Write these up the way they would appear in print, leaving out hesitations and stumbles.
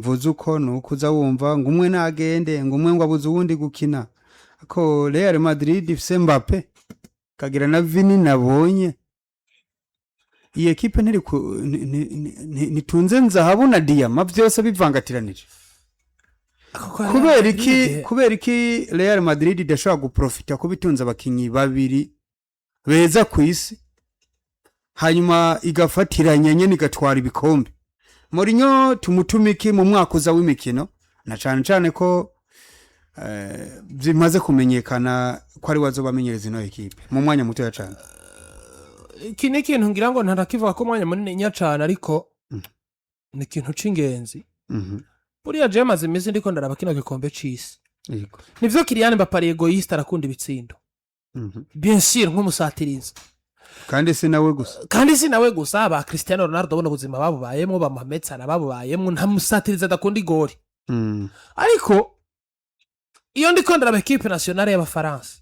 Mvuze uko ni uko uza wumva ngo umwe nagende, ngo umwe ngo abuze uwundi gukina, ko Real Madrid ifise Mbappe, kagira na Vini. Nabonye iyi ekipe ntiri ntitunze nzahabu na diyama byose bivangatiranije. Kubera iki Real Madrid idashobora guprofita kuba itunze abakinyi babiri beza ku isi, hanyuma igafatiranya nyene igatwara ibikombe? Mourinho tumutumiki mu mwaka uza w'imikino, na cane cane ko bimaze kumenyekana ko ari wazobamenyereza ino ekipe mu mwanya mutoya cane. Iki ni ikintu ngira ngo ntarakivuga ko umwanya munini cyane, ariko ni ikintu c'ingenzi. Buriya jewe maze iminsi ndiko ndaraba kino gikombe c'isi. Nivyo, Kylian Mbappe ari égoïste, arakunda ibitsindo, bien sûr, nk'umusatirizi. Kandi si nawe gusa. Kandi si nawe gusa, ba Cristiano Ronaldo buno buzima babubayemwo, ba Mohamed Salah babubayemwo, nta musatirizi adakunda igori. Ariko iyo ndiko ndaraba équipe nationale y'Abafaransa,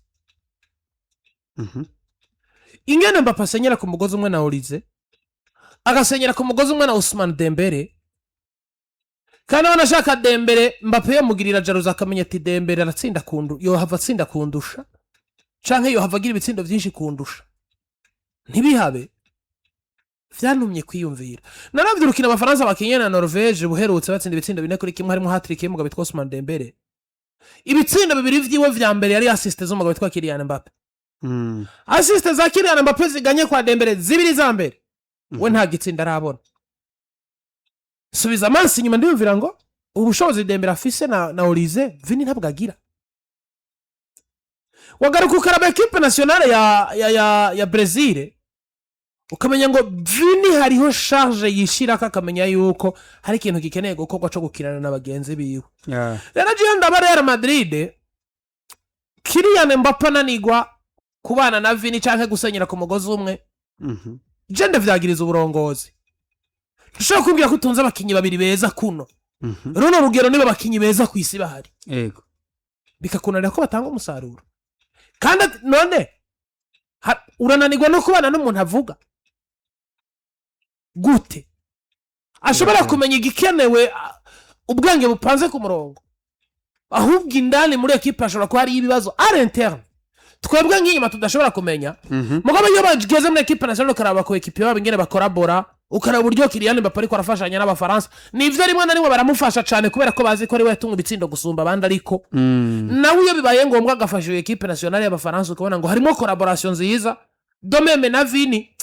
ingene Mbappe asenyera ku mugozi umwe na Olise, agasenyera ku mugozi umwe na Ousmane Dembele, kandi abona ashaka Dembele, Mbappe yamugirira jalousie, akamenya ati Dembele aratsinda kundu, yohava atsinda kundusha canke yohava agira ibitsindo vyinshi kundusha, ntibihabe. Vyantumye kwiyumvira. Naravye urukino Abafaransa bakinye na Norvege buherutse, batsinda ibitsindo 4-1, harimo hat-trick y'umugabo witwa Ousmane Dembele. Ibitsindo bibiri vyiwe vya mbere yari assist z'umugabo witwa Kylian Mbappe. Assist za Kylian Mbappe ziganye kwa Dembele zibiri za mbere, we nta gitsinda arabona. Subiza amaso inyuma, ndiyumvira ngo ubushobozi Dembele afise na Olise, Vini ntabwo agira. Wagaruka ukaraba équipe nationale ya Brazil, ukamenya ngo Vini hariho charge yishirako, akamenya yuko hari ikintu gikeneye gukorwa co gukinana na bagenzi biwe. Rero jewe ndaba Real Madrid, Kylian Mbappe ananigwa kubana na Vini canke gusenyera ku mugozi umwe, je ndavyagiriza uburongozi. Ntushobora kumbwira ko utunze abakinyi babiri beza kuno, runo rugero, niba abakinyi beza ku isi bahari, bikakunanira ko batanga umusaruro. Kandi none urananirwa no kubana n'umuntu avuga gute, ashobora kumenya igikenewe, ubwenge bupanze ku murongo. Ahubwo indani muri ekipe hashobora kuba hariyo ibibazo à l'interne, twebwe nk'inyuma tudashobora kumenya. Mugabo iyo bageze muri équipe nationale, ukaraba ku ekipe babo ingene bakorabora, ukaraba uburyo Kylian Mbappe ariko arafashanya n'Abafaransa. Nivyo, rimwe na rimwe baramufasha cyane kubera ko bazi ko ari we yatunga ibitsindo gusumba abandi, ariko nawe iyo bibaye ngombwa agafasha iyo équipe nationale y'Abafaransa, ukabona ngo harimo collaboration nziza de même na Vini.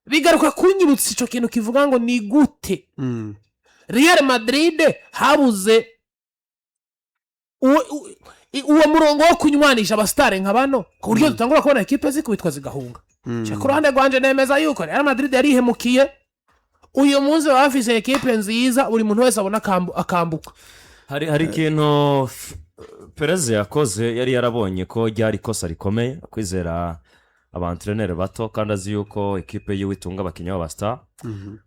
Bigaruka kunyibutsa ico kintu kivuga ngo ni gute Real Madrid habuze uwo murongo wo kunywanisha abasitari nka bano, ku buryo dutangura kubona ekipe zikubitwa zigahunga. Ku ruhande rwanje nemeza yuko Real Madrid yarihemukiye. Uyu munsi baba bafise ekipe nziza, buri muntu wese abona akambuka. Hari ikintu Perez yakoze, yari yarabonye ko ryari ikosa rikomeye kwizera aba entraîneurs bato, kandi azi yuko ekipe yiwe itunga abakinnyi b'abasita.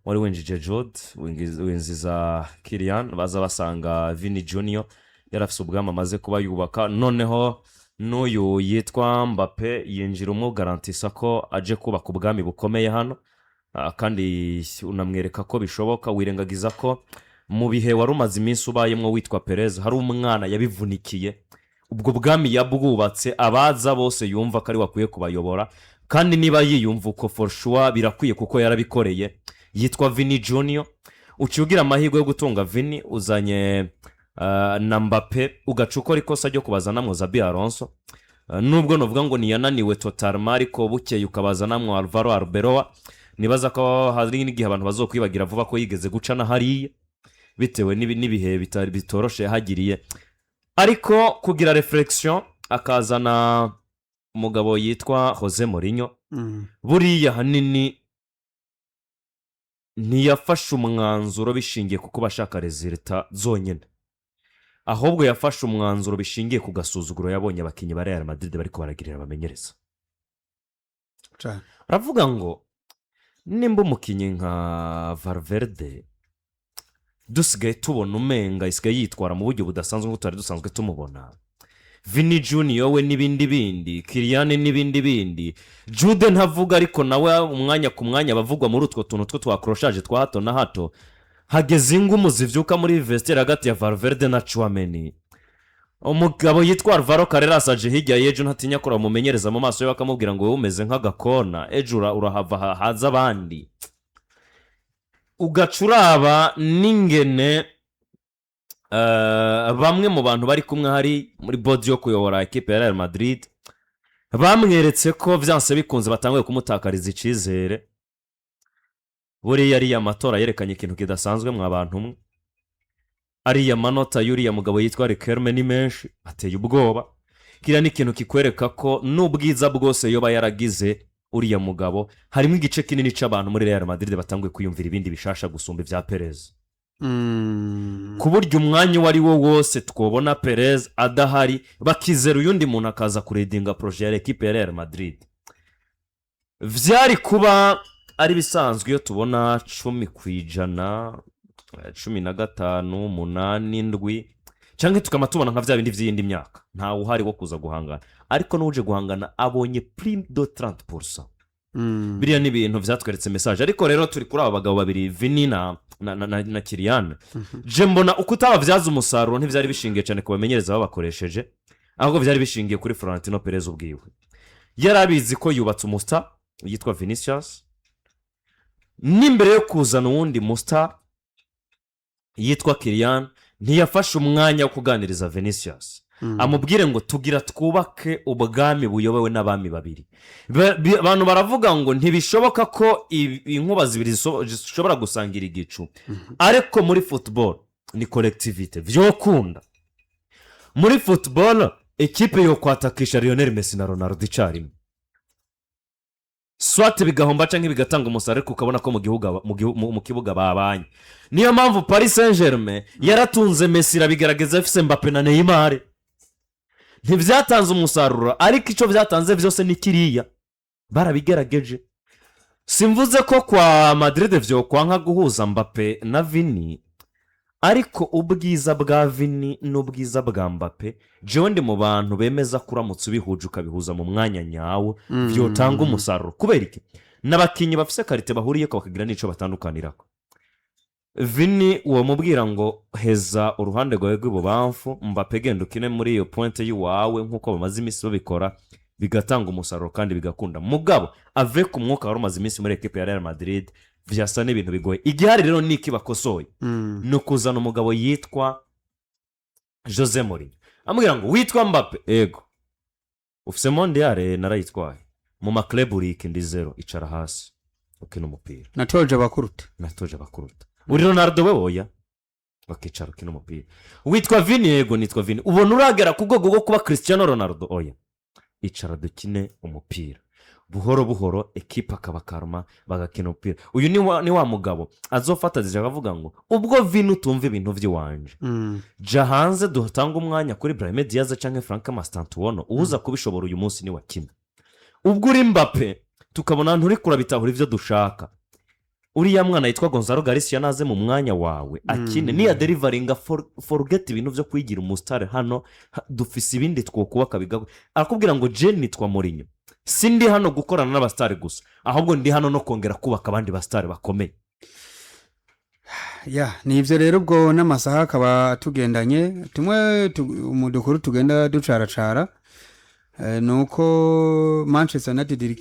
Wari winjije Jude, winjiza Kylian, baza basanga Vini Junior yari afise ubwami amaze kuba yubaka. Noneho n'uyu yitwa Mbappe yinjira umugarantisa ko aje kubaka ubwami bukomeye hano. Kandi unamwereka ko bishoboka, wirengagiza ko mu bihe wari umaze iminsi ubayemo witwa Perez, hari umwana yabivunikiye, ubwo bwami yabwubatse, abaza bose yumva ko ari we akwiye kubayobora. Kandi niba yiyumva uko, for sure birakwiye kuko yarabikoreye, yitwa Vini Junior. Uciye ugira amahirwe yo gutunga Vini, uzanye na Mbappe, ugaca ukora ikosa ryo kubazanamwo Xabi Alonso. Nubwo nuvuga ngo ntiyananiwe totalement, ariko bukeye ukabazanamwo Alvaro Arbeloa, nibaza ko hari n'igihe abantu bazokwibagira vuba ko yigeze guca na hariya bitewe n'ibihe bitoroshe yahagiriye. Ariko kugira réflexion, akazana umugabo yitwa Jose Mourinho. Buriya ahanini ntiyafashe umwanzuro bishingiye ku kuba ashaka résultats zonyine, ahubwo yafashe umwanzuro bishingiye ku gasuzuguro yabonye abakinnyi ba Real Madrid bariko baragirira abamenyereza. Aravuga ngo nimba umukinnyi nka Valverde dusigaye tubona umenga isigaye yitwara mu buryo budasanzwe nk'uko tutari dusanzwe tumubona, Vini Junior we n'ibindi bindi, Kylian n'ibindi bindi, Jude ntavuga, ariko nawe umwanya ku mwanya abavugwa muri utwo tuntu two twakoroshaje twa hato na hato. Hageze ingumu zivyuka muri vestiaire hagati ya Valverde na Tchouameni. Umugabo yitwa Alvaro Carreras aje hirya y'ejo, ntatinya ko bamumenyereza mu maso ye, bakamubwira ngo wowe umeze nk'agakona, ejo urahava haza abandi. Ugaca uraba n'ingene bamwe mu bantu bari kumwe hari muri board yo kuyobora ekipe ya Real Madrid bamweretse ko byanse bikunze batanguye kumutakariza icyizere. Buriya ariya matora yerekanye ikintu kidasanzwe mwa bantu mwe. Ariya manota y'uriya mugabo yitwa Riquelme ni menshi, ateye ubwoba. Kiriya ni ikintu kikwereka ko n'ubwiza bwose yoba yaragize uriya mugabo, harimo igice kinini cy'abantu muri Real Madrid batanguye kwiyumvira ibindi bishasha gusumba ibya Perez, ku buryo umwanya uwo ari wo wose twabona Perez adahari, bakizera uyundi muntu akaza kuleadinga projet ya ekipe ya Real Madrid. Byari kuba ari bisanzwe iyo tubona 10%, 15, 8, 7, cyangwa tukaba tubona nka bya bindi by'iyindi myaka, ntawe uhari wo kuza guhangana, ariko n'uje guhangana abonye plus de 30%. Biriya ni ibintu byatweretse message. Ariko rero turi kuri aba bagabo babiri, Vini na Kylian. Je mbona uko utababyaza umusaruro ntibyari bishingiye cyane ku bamenyereza babakoresheje, ahubwo byari bishingiye kuri Florentino Perez ubwiwe. Yari abizi ko yubatse umustar yitwa Vinicius, n'imbere yo kuzana uwundi mustar yitwa Kylian, ntiyafashe umwanya wo kuganiriza Vinicius amubwire ngo tugira twubake ubwami buyobowe n'abami babiri. Abantu baravuga ngo ntibishoboka ko inkuba zibiri zishobora gusangira igicu, ariko muri football ni collectivité. Vyokunda muri football ekipe yo kwatakisha Lionel Messi na Ronaldo icyarimwe, soit bigahomba cyangwa bigatanga umusaruro, ariko ukabona ko mu gihugu mu kibuga babanye. Niyo mpamvu Paris Saint Germain yaratunze Messi, irabigaragaza ifise Mbappe na Neymar. Ntibyatanze umusaruro, ariko icyo byatanze byose ni kiriya barabigerageje. Simvuze ko kwa Madrid vyokwanka guhuza Mbappe na Vini, ariko ubwiza bwa Vini n'ubwiza bwa Mbappe, jewe ndi mu bantu bemeza ko uramutse ubihuje, ukabihuza mu mwanya nyawo, byotanga umusaruro. Kubera iki? N'abakinnyi bafise qualité bahuriyeko, bakagira n'icyo batandukanirako. Vini uwo mubwira ngo heza uruhande rwawe rw'ibubamfu, Mbappe genda ukine muri iyo pointe y'iwawe, nk'uko bamaze iminsi babikora bigatanga umusaruro kandi bigakunda. Mugabo ave ku mwuka wari umaze iminsi muri ekipe ya Real Madrid, vyasa n'ibintu bigoye. Igihari rero ni iki bakosoye? Ni ukuzana umugabo yitwa Jose Mourinho, amubwira ngo witwa Mbappe, ego ufise Mondial narayitwaye, mu maclub uriki ndi zero, icara hasi ukina umupira. Natoje abakuruta. Natoje abakuruta. Uri Ronaldo we? Oya, bakicara ukina umupira. Witwa Vini? Yego, nitwa Vini. Ubona uragera ku rwego rwo kuba Cristiano Ronaldo? Oya, icara dukine umupira. Buhoro buhoro ekipa akaba karuma, bagakina umupira. Uyu ni wa mugabo azofata zije akavuga ngo ubwo Vini utumva ibintu by'iwanje, jya hanze dutange umwanya kuri Brahim Diaz cyangwa Frank Mastantuono, uza kubishobora uyu munsi ni wakina. Ubwo uri Mbappe tukabona nturi kurabitahura ibyo dushaka, uriya mwana yitwa Gonzalo Garcia naze mu mwanya wawe akine, niya deliveringa, forget ibintu byo kwigira umustar hano, dufise ibindi twokubaka bigaho. Arakubwira ngo je nitwa Mourinho, si ndi hano gukorana n'abastar gusa, ahubwo ndi hano no kongera kubaka abandi bastar bakomeye. Ya, ni ibyo rero. Ubwo n'amasaha akaba tugendanye, tumwe mu dukuru tugenda ducaracara ni uko Manchester United iri.